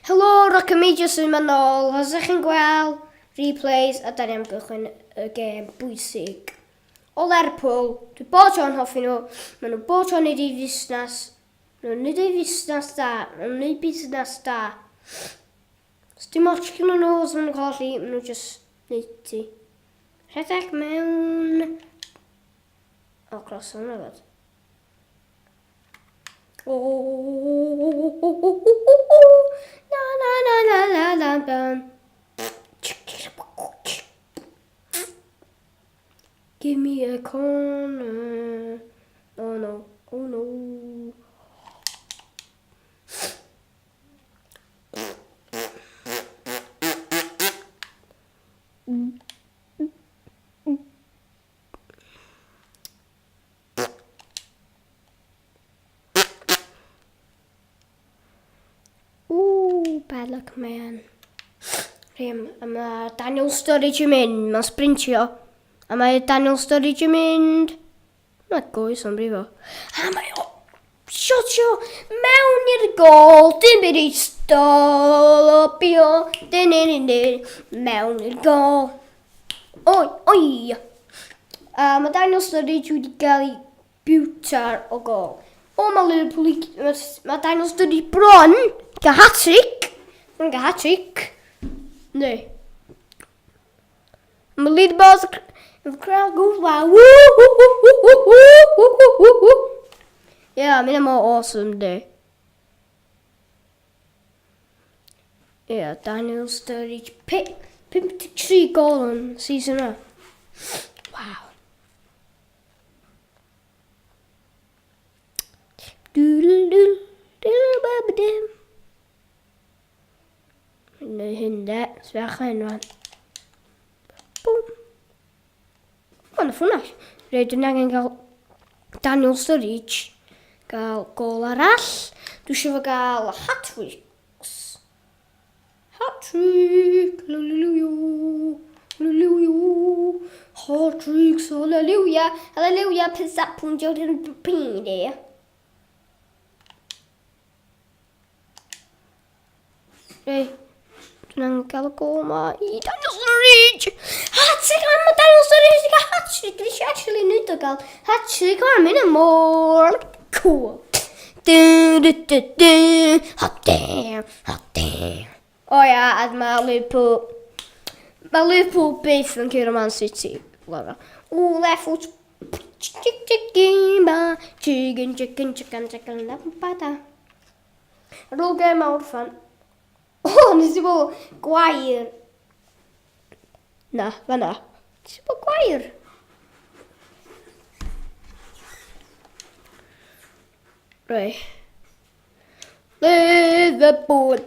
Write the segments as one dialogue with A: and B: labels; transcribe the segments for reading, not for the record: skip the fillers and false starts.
A: Helo, Rock and Major sy'n mynd nôl. Os ydych chi'n gweld replays, a da ni am gychwyn y gêm bwysig. O Lerpwl, dwi bob tro'n hoffi nhw. Maen nhw bob tro'n neud ei fusnes. Maen nhw'n neud ei fusnes da. Maen nhw'n neud busnes da. Os dim ots gyda nhw, os maen nhw'n colli, maen nhw just neud ti. Rhedeg mewn... O, cross hwnna fod. Oh, na na na na na na na. Give me a corner. Oh no, oh no. Ooh, bad luck man. Rhym, a mae Daniel Sturridge yn mynd, mae'n sprintio. A mae Daniel Sturridge yn mynd. Mae goes o'n brifo. A mae o shotio mewn i'r gol. Dim byd i stopio. Dyn, dyn, dyn, dyn. Mewn i'r gol. Oi, oi! A mae Daniel Sturridge wedi cael ei biwtar o gol. O, mae Liverpool i... Mae, mae Daniel Sturridge bron gael hat-trick. Bron gael hat-trick. Ne. Mae Liverpool... The crowd goes wild. Woo, woo, woo, woo, woo, woo, woo, woo, woo. Yeah, mae'n mor awesome, de. Ie, Daniel Sturridge, 53 gol yn season yma. Waw. Neu hyn de, sbech hyn rwan. Bwm. O, na ffwnna. Rhaid dwi'n angen gael Daniel Sturridge gael gol arall. Dwi eisiau fo gael hat-tricks. Hat-trick, hallelujah, hallelujah. Hat-tricks, hallelujah, hallelujah, pizza pwndio dyn pini. Ei, dwi'n angen gael y gol ma i Daniel Sturridge! Hat-trick! A mae Daniel Sturridge wedi cael hat-trick! Dwi eisiau actually neud o gael hat-trick o'n mynd yn mor cool. Du, du, du, du. Hot damn, hot damn. O ia, a mae Liverpool... Mae Liverpool byth yn curo Man City. Laura. Ooh, left foot. Chicken, chicken, chicken, chicken, chicken, chicken, Ar ôl gêm mawr fan. O, nes i bod gwair. Na, fanna. Nes i bod gwair. Rei. Liverpool.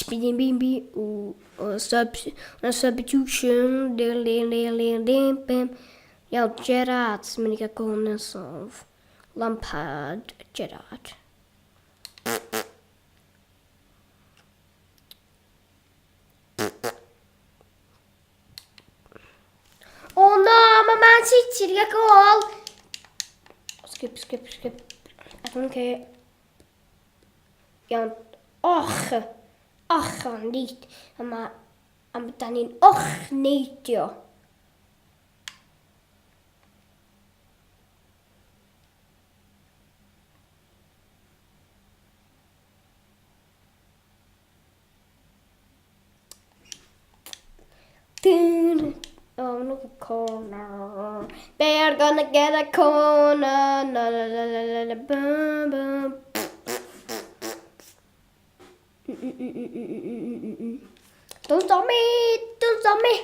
A: Bim, bim, bim. Ooh, a sub, a substitution. Ding, ding, ding, ding, ding, bim. Iawn, Gerrard sy'n mynd i gael gol nesaf. Lampard, Gerrard. O na, mae Man City wedi cael gol! Skip, skip, skip. I don't care. Iawn. Och! Och, o'n nid. A ma... A da ni'n och neidio. Oh, look a corner. They are gonna get a corner. La, la, la, la, la, la, bum, bum. Mm, mm, mm, mm, mm, mm, mm. Don't stop me! Don't stop me!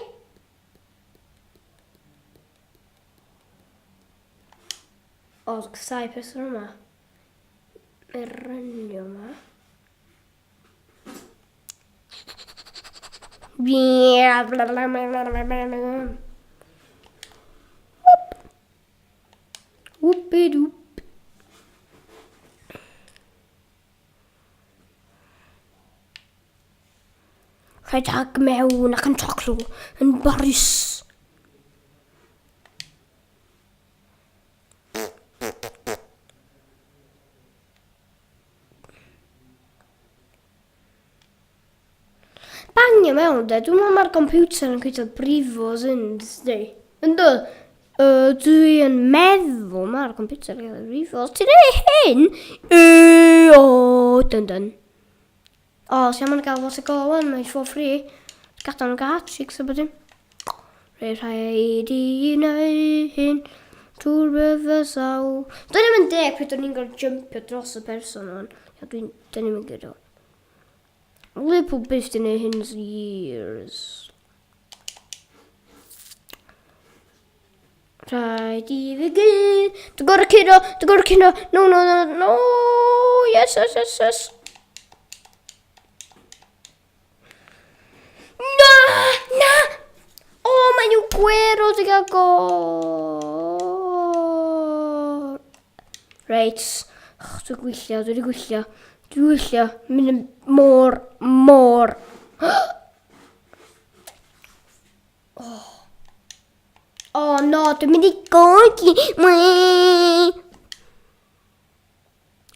A: O, casáu person yma. Mae'n rynio yma. Whoop. Whoop-a-doop. Rhedeg mewn ac yn toclo yn barus. swnio mewn, de. Dwi'n meddwl mae'r computer yn cwyto brifo sy'n, dydy. Ynddo, dwi yn meddwl mae'r computer yn cael ei brifo. Os ti'n ei hyn, o, dyn dyn. O, os iawn gael lot o gol wan, mae'n 4-3. Gadael nhw'n gael hat-trick, so bod dim. Rhaid rhaid i wneud hyn trwy'r byfysau. Dwi'n ddim yn deg pryd o'n i'n gorfod jumpio dros y person o'n. Ia, dwi'n dyn ni'n gyda. Liverpool byth di wneud hyn years. Rhaid i fi gyd. Dwi'n gorau curo, dwi'n gorau curo. No, no, no, no. Yes, yes, yes, yes. Na! Na! O, oh, mae nhw gwero di gael gol. Reit. Oh, dwi'n gwyllio, dwi wedi gwyllio. Dwi'n gwyllio. Mynd yn mor, mor. Oh. Oh no, dwi'n mynd i gogi.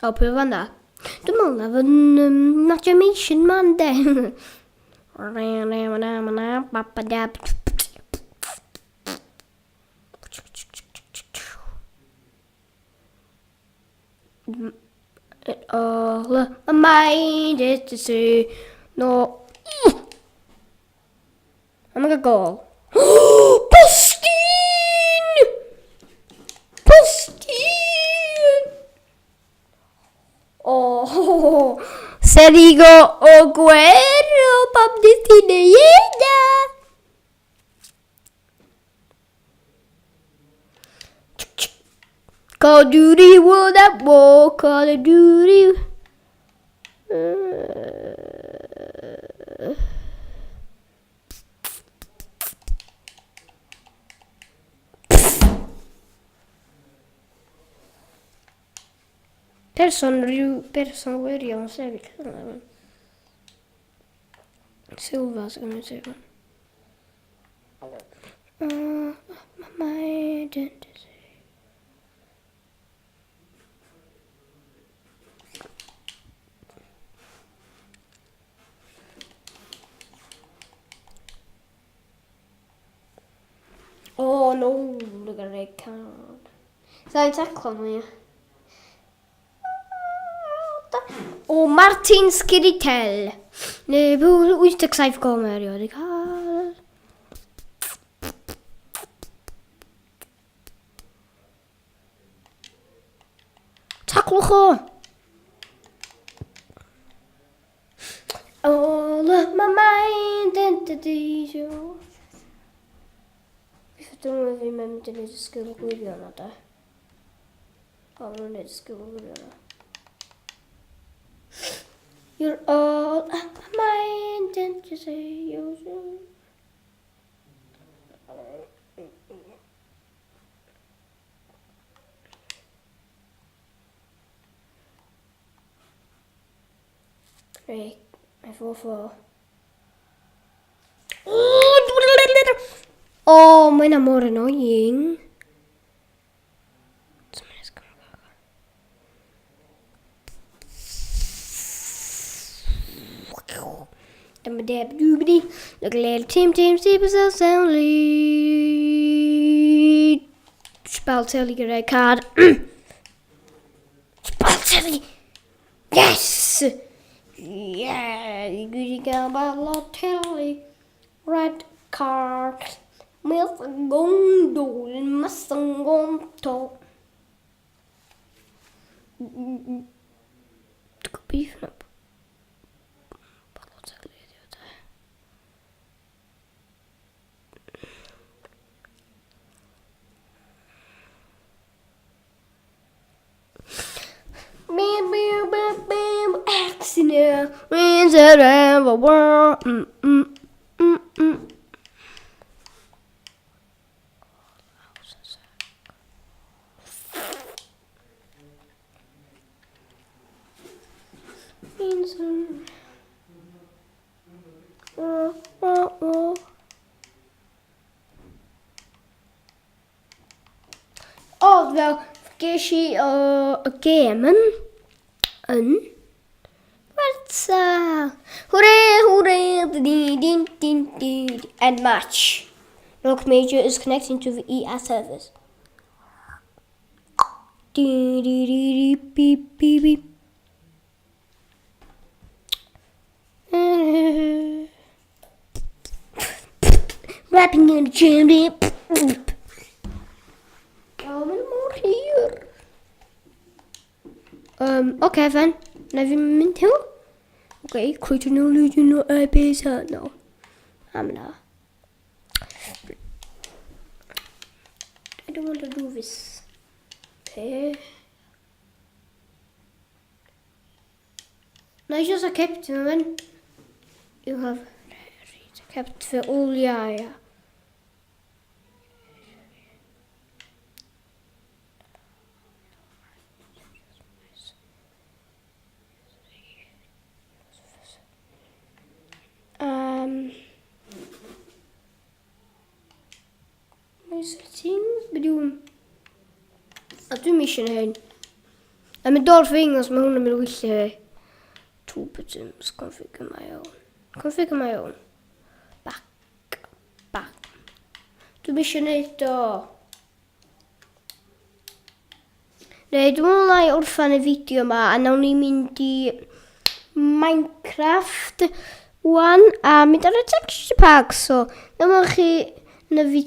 A: O, pwy oedd fan'na? Dwi'n meddwl na fod yn Imagination Man, de. It all my mind is to see no. I'm gonna go. Postyn! Postyn! Oh, Serigo o Guerrero, pam nes ti neud hynna? Call of Duty World at War, Call of Duty. Person rhyw berson wirion sefyll yna. Silva sy'n gwneud sefyll. My identity. Oh no, look at red card. So i'n taclo nhw, ie. O Martin Skiritel. Neu 87 gol mae erioed i cael. Taclwch o! All of my mind identity show. Beth ydyn nhw ddim yn mynd i wneud y sgil gwirion o da? O, maen nhw'n wneud y sgil gwirion o. You're all of my mind identity show. Three, 4, 4. Oh, mae yna mor annoying. Look a little team team super so soundly. Balotelli gyda red card. Balotelli! Yes! Yeah! Dwi wedi gael Balotelli. Red card. Mil segundo, segundo. Dwi'n gobeithio na Balotelli ydi o de. Bam, bam, bam, bam, accident, wins it ever world. O, fel, ges i o y gêm yn, yn werth. Pizza! Hooray, hooray! Din, din, din, din. End match. Rock Major is connecting to the ES service. Di, di, di, di, beep, beep, beep. Rapping in the chimney. O, mae'n mor hir. Okay, fan. Na fi mynd hyn. Okay, create a new legion episode. No. I'm not. I don't want to do this. Okay. Na i just accept him, man. You have kept for all, yeah. My settings, beth yw'n... A dwi'n eisiau hyn. A mynd o'r thing os mae hwn yn mynd i weithio fi. Two buttons, configure my own. Configure my own. Back, back. Dwi'n eisiau neud o. Neu, dwi'n meddwl na i orffen y fideo yma a nawn ni mynd i Minecraft 'wan a mynd ar y texture pack. So, nawn chi yn y fideo.